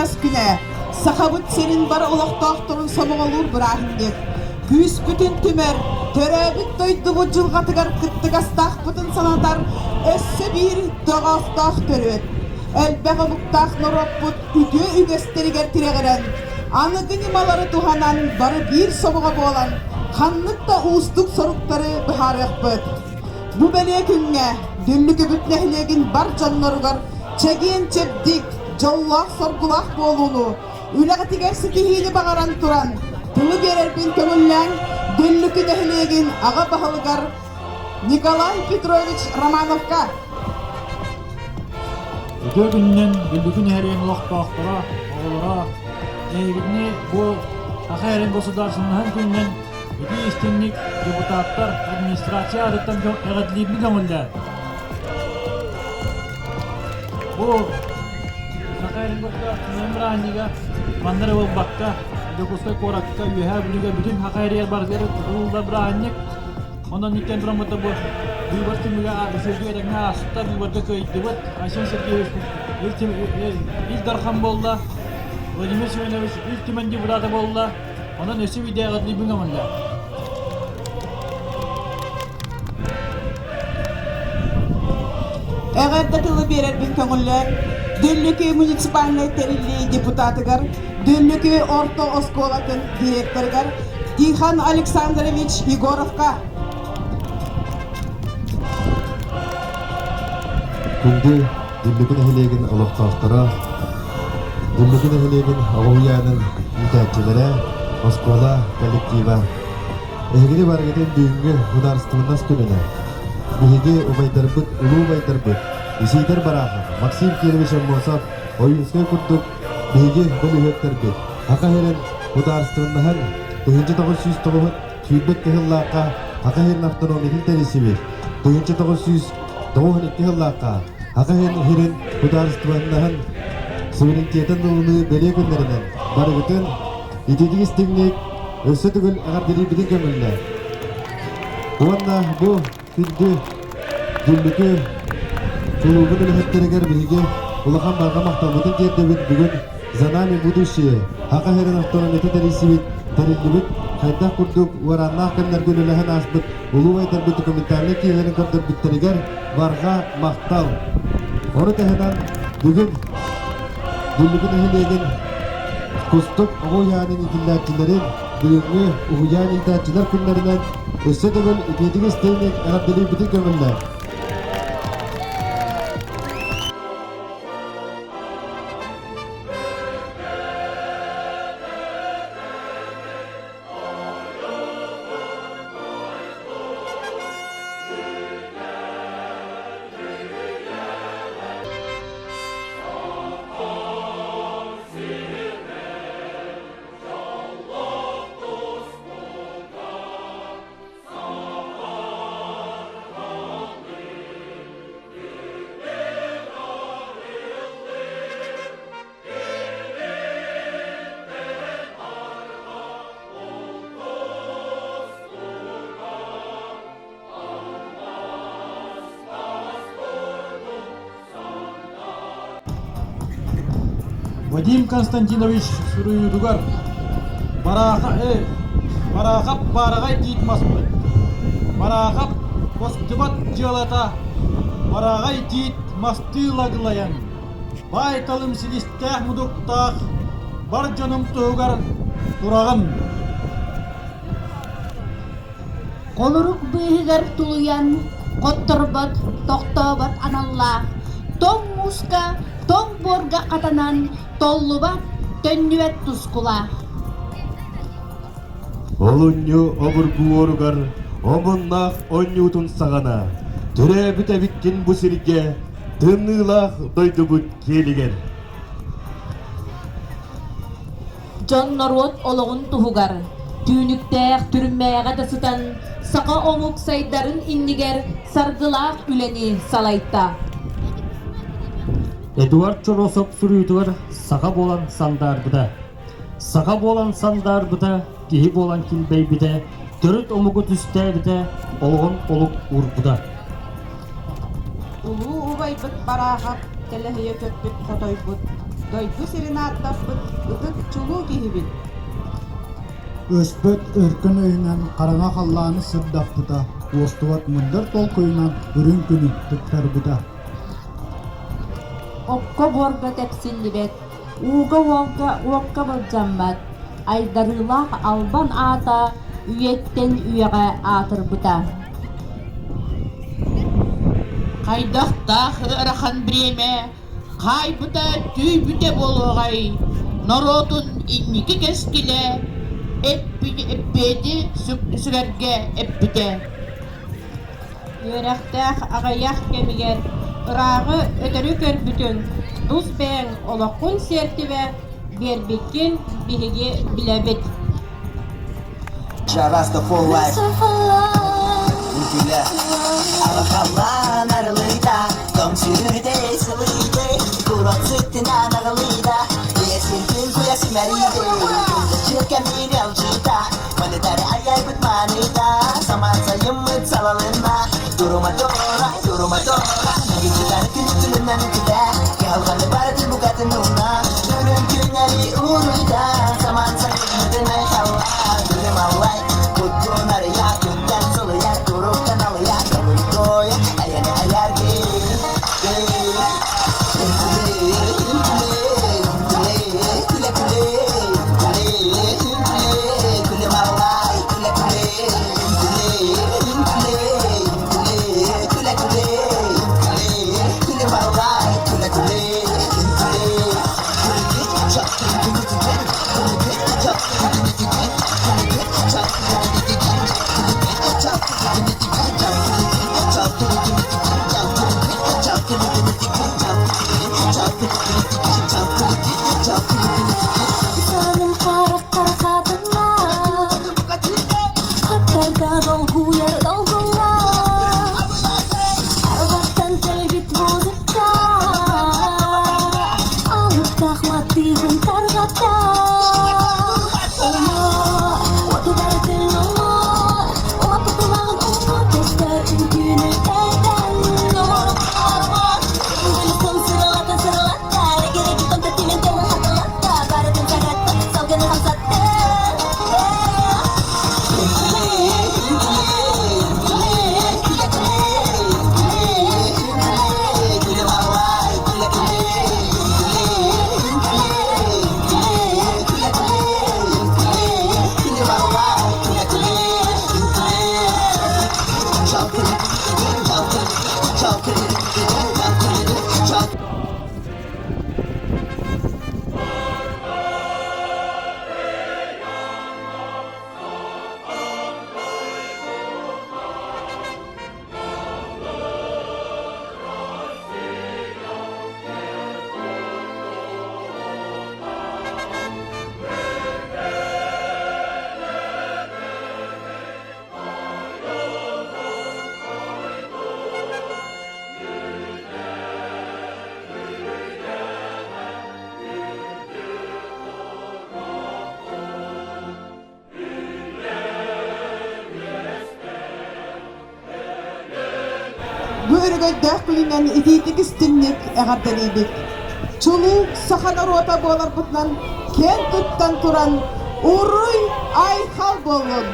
Судаарыстыбаннас күнэ Сахабыт сирин бары олохтоохторун сомоҕолуур бырааһынньык. Күүспүтүн түмэр, төрөөбүт дойдубут дьылҕатыгар кыттыгастаахпытын санатар өссө биир тоҕоостоох төрүөт. Элбэх омуктаах норуоппут үтүө үгэстэригэр тирэҕирэн, аныгы ньымалары туһанан бары биир сомоҕо буолан, ханнык да уустук соруктары быһаарыахпыт. Бу бэлиэ күҥҥэ Дүллүкүбүт нэһилиэгин бар дьонноругар чэгиэн-чэбдик, дьоллоох-соргулаах буолууну, үлэҕитигэр ситиһиини баҕаран туран, тылы биэрэрбин көҥүллээҥ Дүллүкү нэһилиэгин аҕа баһылыгар Николай Петрович Романовка. Үтүө күнүнэн Дүллүкү нэһилиэгин олохтоохторо, оҕолоро, эһигини бу Саха эрин государственноһын күнүнэн Ити истиҥник депутаттар администрация аатыттан эҕэрдэлиирбин көҥүллээн. Бу Саха Эрин государственнай бырааһынньыга манна эрэ буолбакка, Дьокуускай куоракка, Үөһээ Бүлүүгэ бүтүн Саха Эригэр барытыгар тутуллар бырааһынньык. Онон иккиэн тураммыта бу быыбар түмүгэ үчүгэй этэҥҥэ ааста, быыбарга кыайдыбыт. Айсен Сергеевич Ил Дархан буолла, Владимир Семенович Ил Түмэн депутата буолла. Онон өссө видеоҕа көҥүллэ. Эҕэрдэ тылы биэрэрбин көҥүллээн, Дүллүкү муниципальнай тэриллии депутатыгар, Дүллүкү орто оскуолатын директорыгар Тихон Александрович Егоровка. Күндү Дүллүкү нэһилиэгин олохтоохторо, Дүллүкү нэһилиэгин оҕо уһуйаанын иитээччилэрэ, оскуола коллектива, эһигини барыгытын бүгүҥҥү судаарыстыбаннас күнүнэн биһиги убайдарбыт, улуу убайдарбыт Исидор Барахов, Максим Кирович Аммосов, Ойуунскай курдук биһиги бөлүһүөктэрбит Саха сирин судаарыстыбаннаһын 1909 22 сыллаахха Саха сирин автономиятын тэрийсибит, 1992 сыллаахха Саха сирин судаарыстыбаннаһын суверенитетын ылыныы бэлиэ күннэринэн барыгытын итиитик истиҥник өссө төгүл эҕэрдэлиирбитин көҥүллэ. Уонна бу күндү Дүллүкү кулуубун үлэһиттэригэр биһиги улахан барҕа махталбытын тиэрдэбит. Бүгүн «За нами будущее» Саха сирин автономията тэрийсибит, тэриллибит, хайдах курдук уорааннаах кэмнэргэ үлэлэһэн ааспыт улуу айдарбыт документальнай киинэлэрин көрдөрбүттэригэр барҕа махтал! Ону таһынан бүгүн Дүллүкү нэһилиэгин Кустук оҕо уһуйаанын иитиллээччилэрин бүгүҥҥү уһуйаан иитээччилэр күннэринэн өссө төгүл итиитик истиҥник эҕэрдэлиирбитин көҥүллээн. Вадим Константинович суруйуутугар Бараахап баараҕай тиит маспыт, Бараахап бостубат дьыалата Бараҕай тиит мастыы лаглайан, баай-талым силистээх-мутуктаах бар дьонум туһугар тураҕын. Холорук быыһыгар тулуйан, хотторбот, тохтообот аналлаах, тоҥ мууска, тоҥ буорга хатанан, толлубат, төннүбэт тускулаах. Олунньу обургу уоругар омуннаах онньуутун саҕана төрөөбүт эбиккин бу сиргэ тымныылаах дойдубут киэлигэр. Дьон-норуот олоҕун туһугар түүнүктээх түрмээҕэ да сытан саха омук сайдарын иннигэр саргылаах үлэни салайта. Эдуард Чоросов суруйуутугар саха буолан сандаарбыта. Саха буолан сандаарбыта, киһи буолан килбэйбитэ, төрүт омугу түстээбитэ, олоҕун олук уурбута. Улуу убайбыт Бараахап тэлэһийэ көппүт хотойбут. дойду сирин ааттаппыт ытык чулуу киһибит. Өспөт өркөн өйүнэн хараҥа халлааны сырдаппыта, уостубат мындыр толкуйунан үрүҥ күнү тыктарбыта. Окко-буорга тэпсиллибэт, ууга-уолга уокка былдьаммат, айдарыылаах албан аата үйэттэн үйэҕэ аатырбыта. Хайдахтаах ыарахан бириэмэ хаайбыта түүйбүтэ буолуоҕай, норуотун инники кэскилэ эппиэти сүгэргэ эппитэ. Үөрэхтээх аҕыйах кэмигэр ырааҕы өтөрү көрбүтүҥ, тус бэйэҥ олоххун сиэртибэ биэрбиккин биһиги билэбит. Rasta for life. Үтүлэ. Алахаллаан арылыйда, Тоҥсүрүтэ сылыйды, Курот сыттынан аҕылыйда, Ийэсин куйа симэрийди, Чыркамин алжыта, Манытары айайбыт маныта, Саман сайыммыт салалынна, Турума тора, турума тора, Нагичытар күн-күнүнэн үтүлэ, Кыһалҕаны барытын букатын уна, Үрүҥ күннэри уруйда, Саман сайыммытын айхалла, Күнүм аллай, куттун арыйа, Күнтэн сылыйа, туруктан алыйа, Толуйдуойа, айаны айаргы, Саным харахтар хатыннар, Хаттарда долгуйар долгулар, Арбаттан кэлбит музыка, Алыптаах матыыбын тарҕата. Омо, оту барытын омо, Улаппытылаҕын омо, Көстөр үҥкүүнү этэн Сыралата сыралатта, Регереги томта тимен тылын хатылатта, Барытын саратта, салгыны хамсатты. Бу өрөгөйдөөх күнүнэн итиитик истиҥник эҕэрдэлиибит. Чулуу саха норуота буоларбытынан киэн туттан туран уруй айхал буоллун!